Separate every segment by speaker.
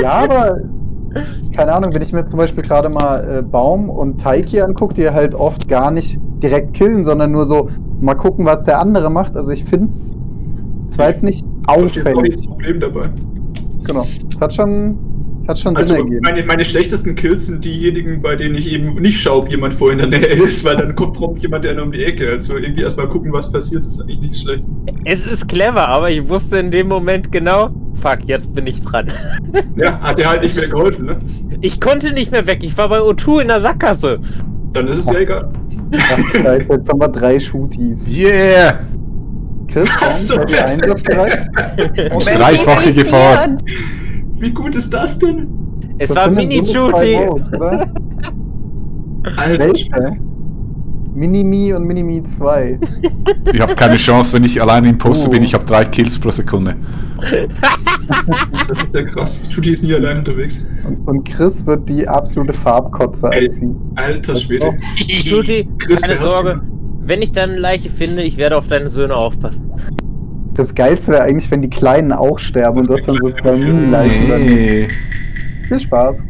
Speaker 1: Ja, aber keine Ahnung, wenn ich mir zum Beispiel gerade mal Baum und Taiki angucke, die halt oft gar nicht direkt killen, sondern nur so mal gucken, was der andere macht. Also ich finde es zwar jetzt nicht
Speaker 2: Verstehe auch
Speaker 1: auffällig.
Speaker 2: das Problem dabei.
Speaker 1: Genau. Es hat schon
Speaker 2: Also
Speaker 1: Sinn ergeben.
Speaker 2: meine schlechtesten Kills sind diejenigen, bei denen ich eben nicht schaue, ob jemand vor in der Nähe ist, weil dann kommt prompt jemand der um die Ecke. Also irgendwie erstmal gucken, was passiert, ist eigentlich nicht schlecht.
Speaker 3: Es ist clever, aber ich wusste in dem Moment genau, fuck, jetzt bin ich dran.
Speaker 2: Ja, hat dir halt nicht mehr geholfen, ne?
Speaker 3: Ich konnte nicht mehr weg, ich war bei O2 in der Sackgasse.
Speaker 2: Dann ist es ja egal.
Speaker 1: Ach, jetzt haben wir 3 Shooties.
Speaker 4: Yeah!
Speaker 1: Chris,
Speaker 2: So.
Speaker 1: seid ihr einsatzbereit?
Speaker 4: Dreifache Gefahr.
Speaker 2: Wie gut ist das denn?
Speaker 3: Es
Speaker 1: Das
Speaker 3: war
Speaker 1: sind denn so
Speaker 3: Mini-Shooty.
Speaker 1: 2 Votes, oder?
Speaker 2: Alter,
Speaker 1: Welche? Minimi und Minimi 2.
Speaker 4: Ich habe keine Chance, wenn ich alleine Imposter bin. Ich habe 3 Kills pro Sekunde.
Speaker 2: das ist ja krass. Judy ist nie allein unterwegs.
Speaker 1: Und Chris wird die absolute Farbkotze
Speaker 2: Ey,
Speaker 1: anziehen.
Speaker 2: alter Schwede.
Speaker 3: Shooty,
Speaker 2: Chris,
Speaker 3: keine
Speaker 2: wer hat
Speaker 3: Sorge,
Speaker 2: schon-
Speaker 3: wenn ich dann eine Leiche finde, ich werde auf deine Söhne aufpassen.
Speaker 1: Das Geilste wäre eigentlich, wenn die Kleinen auch sterben und du hast dann so 2
Speaker 2: Nee.
Speaker 1: Mini-Leichen. Dann
Speaker 4: Nee.
Speaker 1: viel Spaß.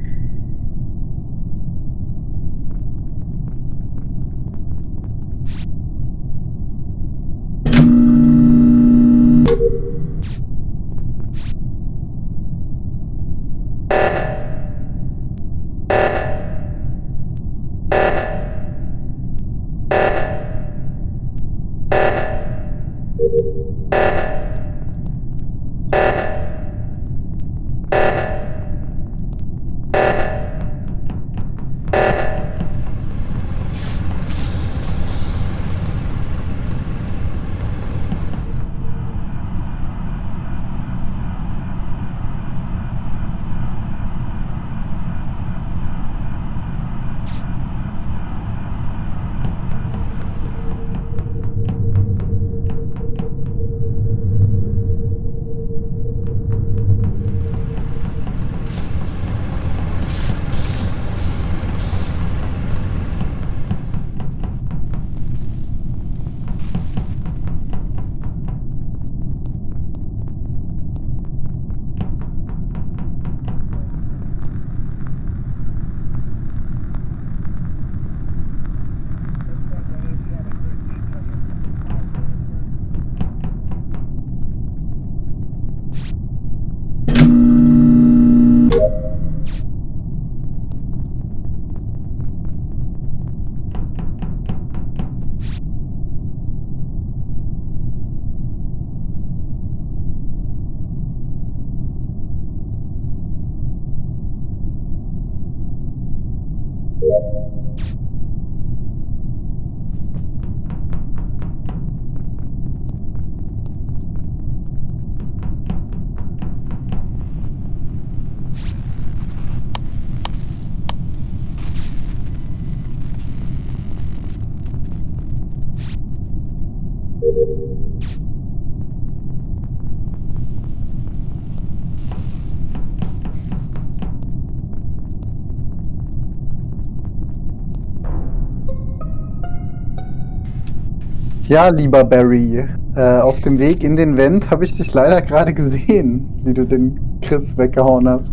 Speaker 1: Ja, lieber Barry, auf dem Weg in den Vent habe ich dich leider gerade gesehen, wie du den Chris weggehauen hast.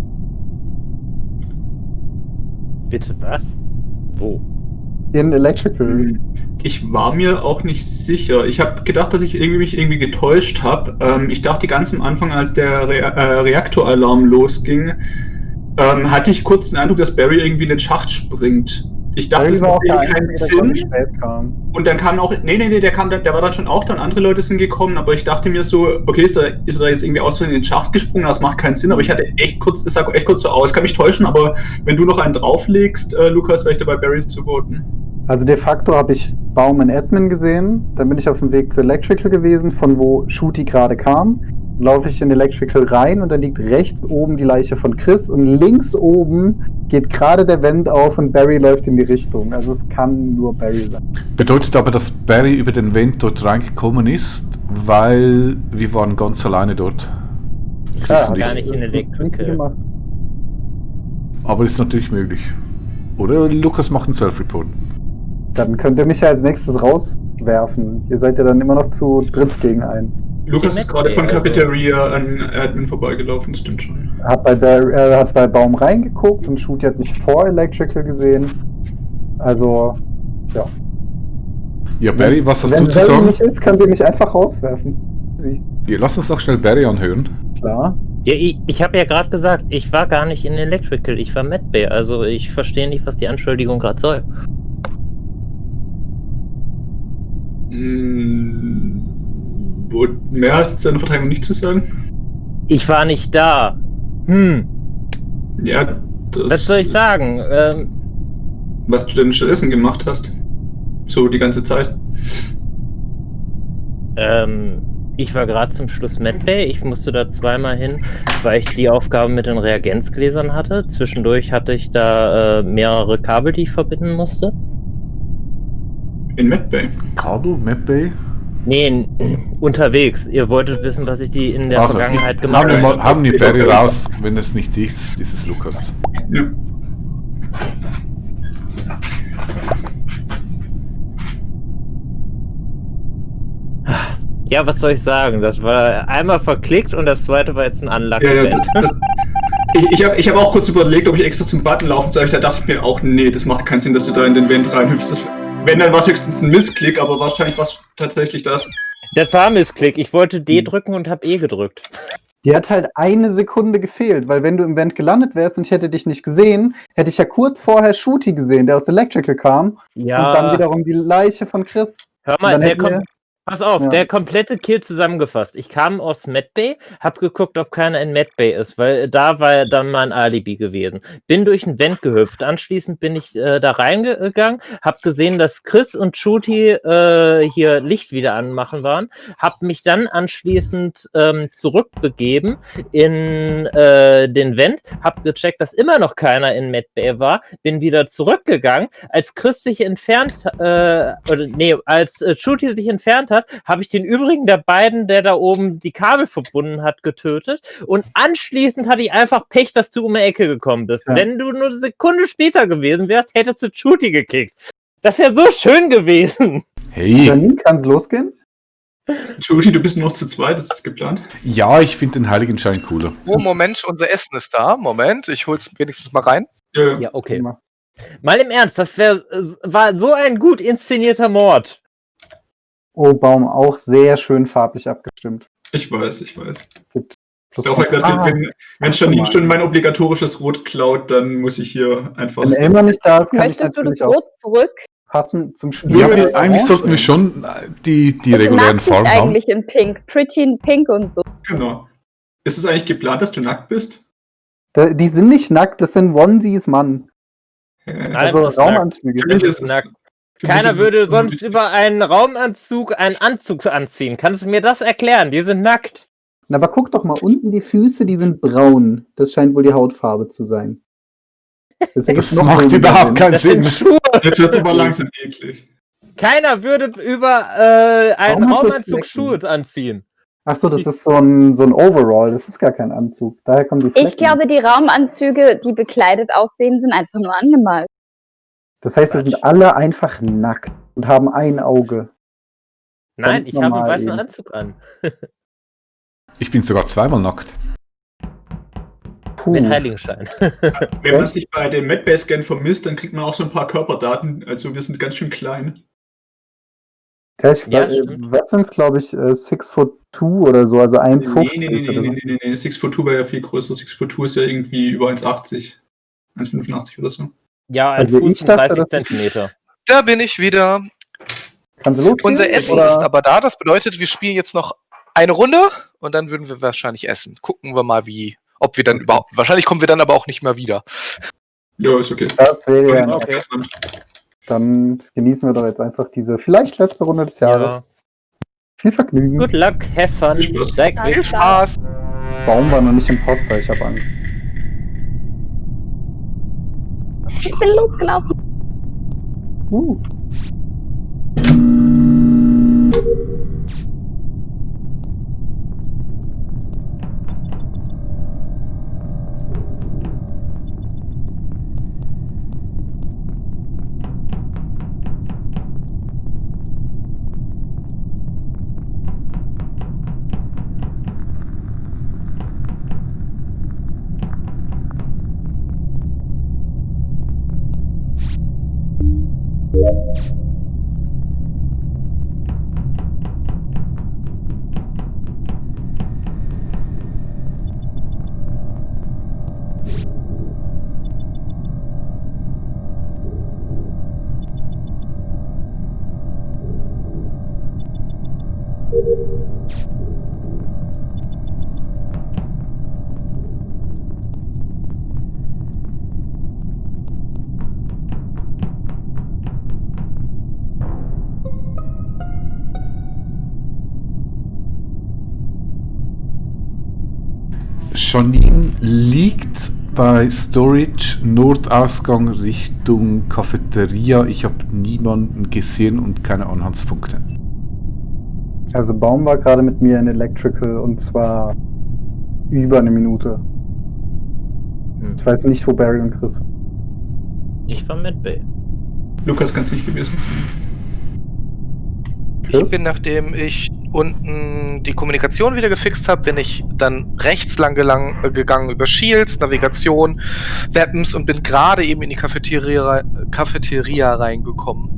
Speaker 3: Bitte was? Wo?
Speaker 1: In Electrical.
Speaker 2: Ich war mir auch nicht sicher. Ich habe gedacht, dass ich mich irgendwie getäuscht habe. Ich dachte ganz am Anfang, als der Reaktoralarm losging, hatte ich kurz den Eindruck, dass Barry irgendwie in den Schacht springt. Ich dachte, das macht irgendwie keinen Sinn. Und dann kam auch, nee, der war dann schon auch, dann andere Leute sind gekommen, aber ich dachte mir so, okay, ist er da jetzt irgendwie aus in den Schacht gesprungen, das macht keinen Sinn, aber ich hatte echt kurz, das sah echt kurz so aus, kann mich täuschen, aber wenn du noch einen drauflegst, Lukas, wäre ich dabei, Barry zu voten.
Speaker 1: Also de facto habe ich Baum in Admin gesehen, dann bin ich auf dem Weg zu Electrical gewesen, von wo Shooty gerade kam. Laufe ich in Electrical rein und dann liegt rechts oben die Leiche von Chris und links oben geht gerade der Vent auf und Barry läuft in die Richtung. Also es kann nur Barry sein.
Speaker 4: Bedeutet aber, dass Barry über den Vent dort reingekommen ist, weil wir waren ganz alleine dort.
Speaker 3: Ich
Speaker 1: Ja,
Speaker 3: wusste gar nicht in Electrical.
Speaker 4: Aber ist natürlich möglich. Oder Lukas macht einen Self-Report.
Speaker 1: Dann könnt ihr mich ja als nächstes rauswerfen. Ihr seid ja dann immer noch zu dritt gegen einen.
Speaker 2: Lukas ist gerade von
Speaker 3: also-
Speaker 2: Cafeteria an Admin vorbeigelaufen, das stimmt schon.
Speaker 1: Hat bei Baum reingeguckt und Shooty hat mich vor Electrical gesehen. Also, ja.
Speaker 4: Ja, Barry, was hast du
Speaker 1: Wenn
Speaker 4: zu
Speaker 1: Barry
Speaker 4: sagen?
Speaker 1: nicht ist, könnt ihr mich einfach rauswerfen. Sie.
Speaker 4: Ja, lass uns doch schnell Barry anhören.
Speaker 1: Klar.
Speaker 3: Ja, ich habe ja gerade gesagt, ich war gar nicht in Electrical, ich war Medbay. Also ich verstehe nicht, was die Anschuldigung gerade soll.
Speaker 2: Mehr als zu seiner Verteidigung nicht zu sagen?
Speaker 3: Ich war nicht da.
Speaker 2: Ja, das...
Speaker 3: Was soll ich sagen?
Speaker 2: Was du denn stattdessen gemacht hast. So die ganze Zeit.
Speaker 3: Ich war gerade zum Schluss Medbay. Ich musste da zweimal hin, weil ich die Aufgabe mit den Reagenzgläsern hatte. Zwischendurch hatte ich da mehrere Kabel, die ich verbinden musste.
Speaker 2: In Medbay.
Speaker 4: Kabel, Medbay?
Speaker 3: Nee, unterwegs. Ihr wolltet wissen, was ich die in der Vergangenheit gemacht habe.
Speaker 4: Haben die Barry raus, wenn es nicht ist, dieses Lukas.
Speaker 2: Ja.
Speaker 3: Ja, was soll ich sagen? Das war einmal verklickt und das zweite war jetzt ein Unlucky.
Speaker 2: Ich hab auch kurz überlegt, ob ich extra zum Button laufen soll. Da dachte ich mir auch, nee, das macht keinen Sinn, dass du da in den Vent reinhüpfst. Wenn, dann war es höchstens ein Missklick, aber wahrscheinlich war es tatsächlich das.
Speaker 3: Das war ein Missklick. Ich wollte D drücken und habe E gedrückt.
Speaker 1: Die hat halt eine Sekunde gefehlt, weil wenn du im Vent gelandet wärst und ich hätte dich nicht gesehen, hätte ich ja kurz vorher Shooty gesehen, der aus Electrical kam.
Speaker 3: Ja.
Speaker 1: Und dann wiederum die Leiche von Chris.
Speaker 3: Hör mal, pass auf,
Speaker 1: Ja.
Speaker 3: der komplette Kill zusammengefasst. Ich kam aus Medbay, hab geguckt, ob keiner in Medbay ist, weil da war ja dann mein Alibi gewesen. Bin durch ein Vent gehüpft. Anschließend bin ich da reingegangen, hab gesehen, dass Chris und Shooty hier Licht wieder anmachen waren, hab mich dann anschließend zurückbegeben in den Vent, hab gecheckt, dass immer noch keiner in Medbay war, bin wieder zurückgegangen. Als Chris sich entfernt, als Shooty sich entfernt hat, habe ich den übrigen der beiden, der da oben die Kabel verbunden hat, getötet. Und anschließend hatte ich einfach Pech, dass du um die Ecke gekommen bist.
Speaker 1: Ja.
Speaker 3: Wenn du nur eine Sekunde später gewesen wärst, hättest du Shooty gekickt. Das wäre so schön gewesen.
Speaker 4: Hey,
Speaker 1: Janine, kann's losgehen?
Speaker 2: Judy, du bist nur noch zu zweit, das ist geplant.
Speaker 4: ja, ich finde den Heiligenschein cooler.
Speaker 5: Oh, Moment, unser Essen ist da. Moment, ich hol's wenigstens mal rein.
Speaker 3: Ja, okay. Mal im Ernst, war so ein gut inszenierter Mord.
Speaker 1: Oh, Baum auch sehr schön farblich abgestimmt.
Speaker 2: Ich weiß.
Speaker 1: Plus
Speaker 2: Auch wenn Janine
Speaker 1: mal.
Speaker 2: schon mein obligatorisches Rot klaut, dann muss ich hier einfach...
Speaker 1: Wenn Elmar nicht da ist, kann ich
Speaker 6: Möchtest du
Speaker 1: natürlich
Speaker 6: das
Speaker 1: auch
Speaker 6: Rot zurück?
Speaker 1: passen zum Spiel.
Speaker 4: Ja, eigentlich sollten wir schon die regulären Farben haben.
Speaker 6: Eigentlich in Pink, Pretty in Pink und so.
Speaker 2: Genau. Ist es eigentlich geplant, dass du nackt bist?
Speaker 1: Die sind nicht nackt, das sind Onesies, Mann.
Speaker 3: Nein,
Speaker 1: Also
Speaker 3: das ist nackt.
Speaker 1: Raumanzüge.
Speaker 2: Für mich
Speaker 3: Das
Speaker 2: ist
Speaker 3: ist
Speaker 2: es-
Speaker 3: nackt.
Speaker 2: für mich
Speaker 3: Keiner
Speaker 2: ist es
Speaker 3: würde sonst
Speaker 2: unwichtig.
Speaker 3: über einen Raumanzug einen Anzug anziehen. Kannst du mir das erklären? Die sind nackt.
Speaker 1: Na, aber guck doch mal, unten die Füße, die sind braun. Das scheint wohl die Hautfarbe zu sein. Das, ergibt
Speaker 4: Das
Speaker 1: noch
Speaker 4: macht
Speaker 1: weniger
Speaker 4: überhaupt
Speaker 1: Sinn.
Speaker 4: keinen
Speaker 3: Das
Speaker 4: Sinn.
Speaker 3: sind Schuhe.
Speaker 2: Jetzt wird es aber langsam eklig.
Speaker 3: Keiner würde über einen
Speaker 1: Warum hat das
Speaker 3: Raumanzug
Speaker 1: Flecken?
Speaker 3: Schuhe anziehen.
Speaker 1: Ach so, das ist so ein Overall. Das ist gar kein Anzug. Daher kommen die Flecken.
Speaker 6: Ich glaube, die Raumanzüge, die bekleidet aussehen, sind einfach nur angemalt.
Speaker 1: Das heißt, wir sind alle einfach nackt und haben ein Auge.
Speaker 3: Nein,
Speaker 1: Ganz
Speaker 3: ich habe einen
Speaker 1: normal
Speaker 3: weißen
Speaker 1: eben.
Speaker 3: Anzug an.
Speaker 4: Ich bin sogar zweimal nackt.
Speaker 1: Puh.
Speaker 3: Mit Heiligenschein.
Speaker 2: Wenn man sich bei dem Medbay-Scan vermisst, dann kriegt man auch so ein paar Körperdaten. Also wir sind ganz schön klein.
Speaker 3: Ja, stimmt.
Speaker 1: Was sind es, glaube ich, 6'2" oder so, also 1,50.
Speaker 2: Nee. 6'2" war ja viel größer. 6'2" ist ja irgendwie über 1,80. 1,85 oder so.
Speaker 3: Ja, ein
Speaker 1: Also
Speaker 3: Fuß
Speaker 1: ich
Speaker 3: und
Speaker 1: dachte,
Speaker 3: 30
Speaker 1: das ist-
Speaker 3: Zentimeter.
Speaker 5: Da bin ich wieder.
Speaker 1: Kannst du losgehen?
Speaker 5: Unser Essen
Speaker 1: Oder-
Speaker 5: ist aber da. Das bedeutet, wir spielen jetzt noch eine Runde und dann würden wir wahrscheinlich essen. Gucken wir mal, ob wir dann überhaupt. Wahrscheinlich kommen wir dann aber auch nicht mehr wieder.
Speaker 2: Ja, ist okay.
Speaker 1: Das wäre ja.
Speaker 3: Okay.
Speaker 1: Dann genießen wir doch jetzt einfach diese vielleicht letzte Runde des Jahres.
Speaker 3: Ja.
Speaker 1: Viel Vergnügen.
Speaker 3: Good luck, have fun.
Speaker 2: Viel Spaß.
Speaker 3: Steig
Speaker 5: Viel
Speaker 3: weg.
Speaker 5: Spaß.
Speaker 1: Baum war noch nicht Imposter, ich habe Angst.
Speaker 6: Ich bin losgelaufen.
Speaker 4: Janine liegt bei Storage, Nordausgang Richtung Cafeteria. Ich habe niemanden gesehen und keine Anhaltspunkte.
Speaker 1: Also Baum war gerade mit mir in Electrical und zwar über eine Minute. Ich weiß nicht, wo Barry und Chris waren.
Speaker 3: Ich war Medbay.
Speaker 2: Lukas kann es nicht gewesen sein.
Speaker 5: Ich bin, nachdem ich unten die Kommunikation wieder gefixt habe, bin ich dann rechts lang gegangen über Shields, Navigation, Weapons und bin gerade eben in die Cafeteria reingekommen.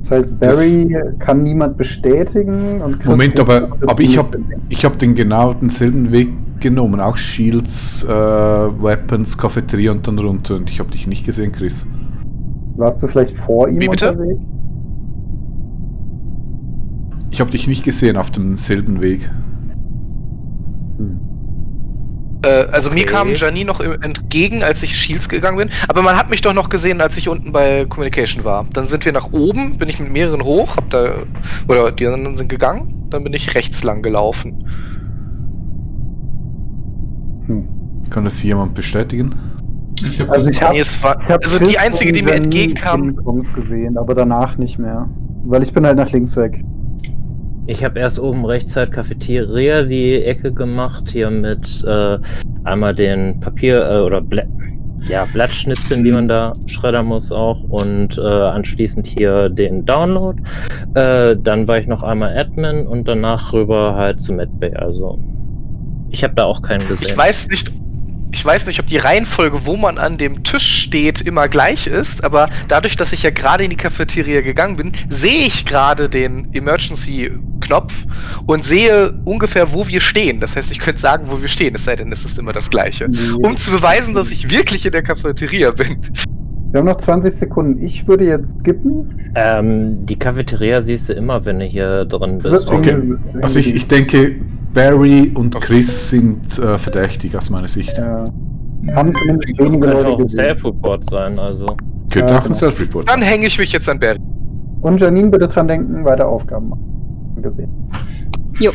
Speaker 1: Das heißt, Barry kann niemand bestätigen und Chris
Speaker 4: Moment, aber ich
Speaker 1: habe
Speaker 4: hab denselben Weg genommen. Auch Shields, Weapons, Cafeteria und dann runter. Und ich habe dich nicht gesehen, Chris.
Speaker 1: Warst du vielleicht vor ihm
Speaker 5: Wie bitte?
Speaker 1: unterwegs?
Speaker 4: Ich habe dich nicht gesehen auf demselben Weg.
Speaker 5: Also mir kam Janine noch entgegen, als ich Shields gegangen bin, aber man hat mich doch noch gesehen, als ich unten bei Communication war. Dann sind wir nach oben, bin ich mit mehreren hoch, oder die anderen sind gegangen, dann bin ich rechts lang gelaufen.
Speaker 4: Kann das jemand bestätigen?
Speaker 2: Ich habe
Speaker 1: Also ich habe
Speaker 5: Nee, also die einzige, die mir entgegenkam.
Speaker 1: gesehen, aber danach nicht mehr. Weil ich bin halt nach links weg.
Speaker 3: Ich habe erst oben rechts halt Cafeteria die Ecke gemacht, hier mit einmal den Papier oder Blattschnitzeln, die man da schreddern muss auch und anschließend hier den Download. Dann war ich noch einmal Admin und danach rüber halt zu Medbay. Also ich habe da auch keinen gesehen.
Speaker 5: Ich weiß nicht, ob die Reihenfolge, wo man an dem Tisch steht, immer gleich ist, aber dadurch, dass ich ja gerade in die Cafeteria gegangen bin, sehe ich gerade den Emergency-Knopf und sehe ungefähr, wo wir stehen. Das heißt, ich könnte sagen, wo wir stehen, es sei denn, es ist immer das Gleiche. Um zu beweisen, dass ich wirklich in der Cafeteria bin.
Speaker 1: Wir haben noch 20 Sekunden. Ich würde jetzt skippen.
Speaker 3: Die Cafeteria siehst du immer, wenn du hier drin bist.
Speaker 4: Okay. Also ich denke, Barry und Chris sind verdächtig aus meiner Sicht.
Speaker 1: Haben zumindest wenige
Speaker 3: Könnte
Speaker 1: Leute
Speaker 3: auch ein
Speaker 1: gesehen.
Speaker 3: Self-Report sein, also.
Speaker 4: Könnte auch ein
Speaker 1: genau.
Speaker 4: Self-Report
Speaker 5: Dann
Speaker 4: sein.
Speaker 5: hänge ich mich jetzt an Barry.
Speaker 1: Und Janine, bitte dran denken, weiter Aufgaben machen. Gesehen.
Speaker 6: Jo.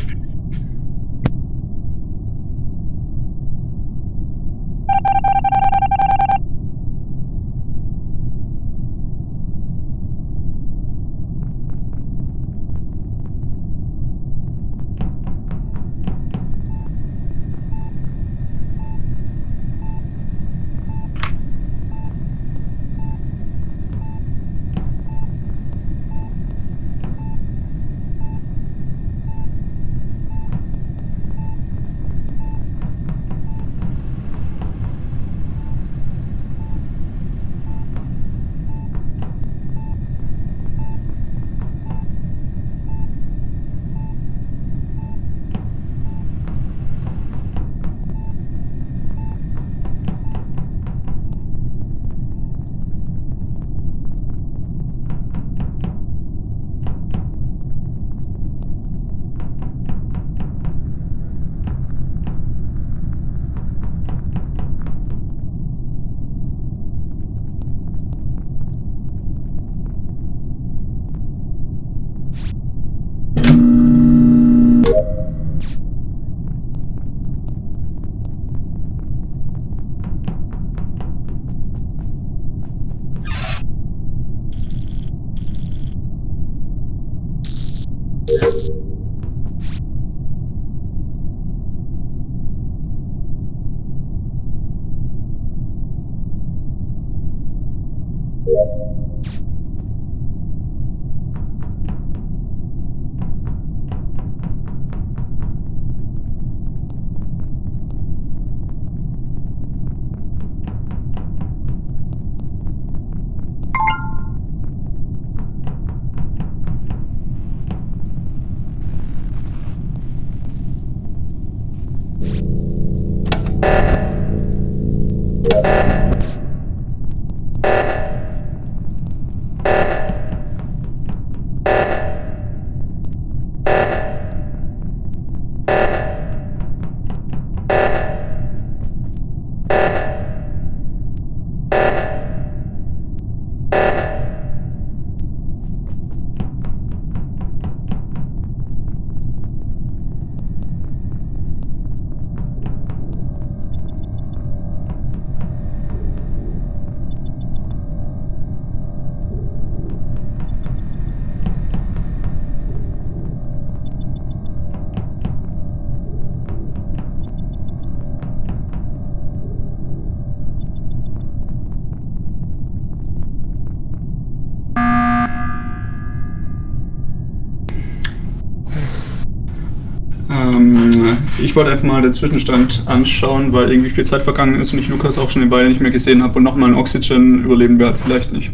Speaker 2: Ich wollte einfach mal den Zwischenstand anschauen, weil irgendwie viel Zeit vergangen ist und ich Lukas auch schon eine Weile nicht mehr gesehen habe und nochmal ein Oxygen überleben wir halt vielleicht nicht.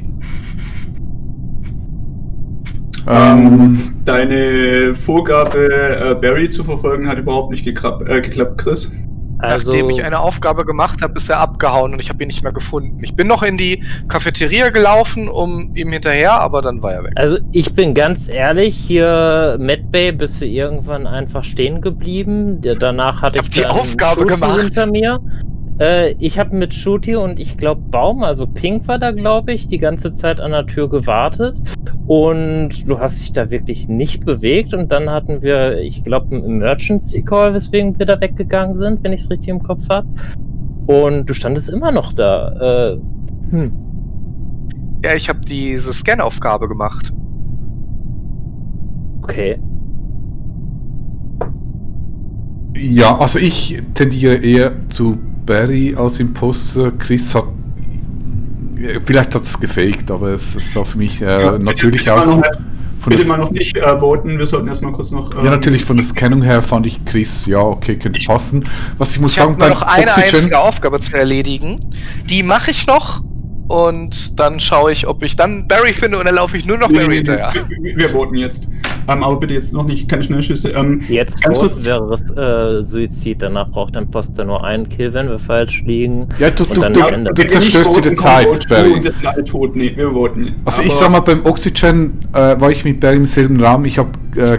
Speaker 2: Deine Vorgabe, Barry zu verfolgen, hat überhaupt nicht geklappt, Chris.
Speaker 3: Also,
Speaker 5: Nachdem ich eine Aufgabe gemacht habe, ist er abgehauen und ich habe ihn nicht mehr gefunden. Ich bin noch in die Cafeteria gelaufen, um ihm hinterher, aber dann war er weg.
Speaker 3: also ich bin ganz ehrlich, hier Medbay bist du irgendwann einfach stehen geblieben. Danach hatte
Speaker 5: Ich hab
Speaker 3: ich
Speaker 5: die
Speaker 3: dann
Speaker 5: Aufgabe
Speaker 3: Shooty
Speaker 5: gemacht.
Speaker 3: hinter mir. Ich habe mit Shooty und ich glaube Baum, also Pink war da, glaube ich, die ganze Zeit an der Tür gewartet. Und du hast dich da wirklich nicht bewegt. Und dann hatten wir, ich glaube, einen Emergency Call, weswegen wir da weggegangen sind, wenn ich es richtig im Kopf habe. Und du standest immer noch da.
Speaker 5: Ja, ich habe diese Scan-Aufgabe gemacht.
Speaker 3: Okay.
Speaker 4: Ja, also ich tendiere eher zu Barry als Imposter. Chris hat. Vielleicht hat es gefaked, aber es sah für mich natürlich aus.
Speaker 2: Bitte mal noch nicht voten, wir sollten erstmal kurz noch.
Speaker 4: Ja, natürlich, von der Scannung her fand ich Chris, ja, okay, könnte passen. Was ich muss
Speaker 5: Ich
Speaker 4: sagen,
Speaker 5: habe nur
Speaker 4: beim
Speaker 5: noch eine
Speaker 4: Oxygen.
Speaker 5: einzige Aufgabe zu erledigen. Die mache ich noch und dann schaue ich, ob ich dann Barry finde und dann laufe ich nur noch Barry hinterher.
Speaker 2: Wir voten jetzt. Aber bitte jetzt noch nicht, keine Schnellschüsse.
Speaker 3: Jetzt
Speaker 2: ganz
Speaker 3: voten
Speaker 2: kurz.
Speaker 3: wäre es Suizid. Danach braucht ein Imposter nur einen Kill, wenn wir falsch liegen.
Speaker 4: Ja, du
Speaker 3: Und dann ist Ende.
Speaker 4: zerstörst dir die Zeit, Barry.
Speaker 2: Wir sind alle tot. Nee, wir voten.
Speaker 4: Also ich sag mal, beim Oxygen war ich mit Barry im selben Raum. Ich habe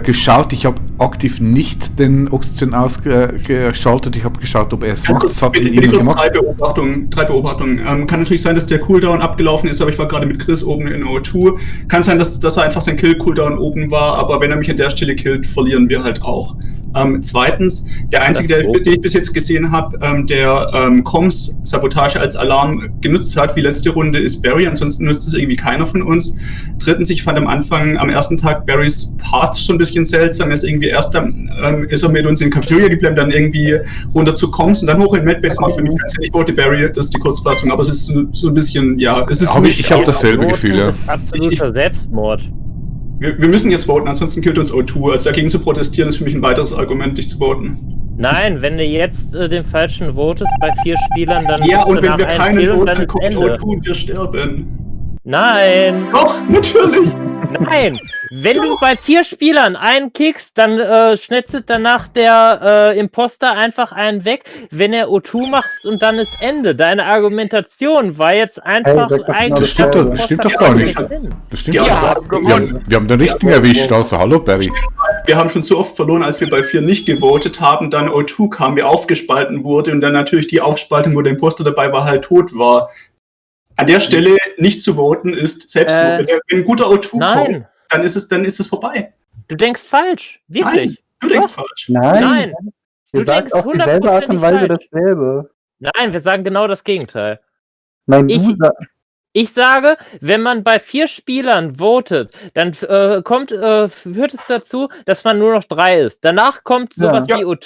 Speaker 4: geschaut, ich habe aktiv nicht den Oxygen ausgeschaltet. Ich habe geschaut, ob er es macht. Das hat ihn immer gemacht.
Speaker 2: Drei Beobachtungen. Kann natürlich sein, dass der Cooldown abgelaufen ist, aber ich war gerade mit Chris oben in O2. Kann sein, dass er einfach sein Kill-Cooldown oben war, aber wenn er mich an der Stelle killt, verlieren wir halt auch. Zweitens, der Einzige, den ich bis jetzt gesehen habe, der Comms Sabotage als Alarm genutzt hat, wie letzte Runde, ist Barry, ansonsten nutzt es irgendwie keiner von uns. Drittens, ich fand am ersten Tag Barrys Path schon ein bisschen seltsam. Er ist irgendwie erst ist er mit uns in Cafeteria geblieben, dann irgendwie runter zu Comms und dann hoch in Medbay. Das macht für mich ganz ehrlich, vote Barry, das ist die Kurzfassung, aber es ist so ein bisschen, ja, es ist
Speaker 4: Ich habe dasselbe Gefühl, ja.
Speaker 3: Das ist absoluter Selbstmord.
Speaker 2: Wir müssen jetzt voten, ansonsten killt uns O2. Also dagegen zu protestieren, ist für mich ein weiteres Argument, dich zu voten.
Speaker 3: Nein, wenn du jetzt den falschen votest bei 4 Spielern, dann
Speaker 2: Ja, und
Speaker 3: kriegst du
Speaker 2: wenn
Speaker 3: nach
Speaker 2: wir
Speaker 3: einem
Speaker 2: keinen
Speaker 3: Kill und
Speaker 2: voten,
Speaker 3: dann
Speaker 2: dann
Speaker 3: ist
Speaker 2: kommt
Speaker 3: Ende.
Speaker 2: O2 und wir sterben.
Speaker 3: Nein,
Speaker 2: Doch, natürlich.
Speaker 3: nein. Wenn du bei 4 Spielern einen kickst, dann schnetzelt danach der Imposter einfach einen weg. Wenn er O2 machst und dann ist Ende. Deine Argumentation war jetzt einfach
Speaker 1: Hey,
Speaker 3: eigentlich...
Speaker 1: das
Speaker 4: stimmt doch gar nicht. Das stimmt
Speaker 2: Ja,
Speaker 4: doch.
Speaker 5: wir haben gewonnen.
Speaker 4: Wir haben den richtigen erwischt, also hallo Barry.
Speaker 2: Wir haben schon so oft verloren, als wir bei 4 nicht gewotet haben, dann O2 kam, wie aufgespalten wurde und dann natürlich die Aufspaltung, wo der Imposter dabei war, halt tot war. An der Stelle nicht zu voten ist Selbstmord. Wenn ein guter O2 kommt,
Speaker 3: Nein,
Speaker 2: dann ist es vorbei.
Speaker 3: du denkst falsch. Wirklich.
Speaker 2: Nein, du denkst
Speaker 3: Doch.
Speaker 2: falsch.
Speaker 3: Nein.
Speaker 1: Ihr
Speaker 3: Du
Speaker 1: sagt
Speaker 3: denkst
Speaker 1: auf dieselbe Art und Weise
Speaker 3: hundertprozentig
Speaker 1: dasselbe.
Speaker 3: Nein, wir sagen genau das Gegenteil.
Speaker 1: Nein,
Speaker 3: Ich- Ich sage, wenn man bei 4 Spielern votet, dann führt es dazu, dass man nur noch 3 ist. Danach kommt sowas
Speaker 2: Ja.
Speaker 3: wie O2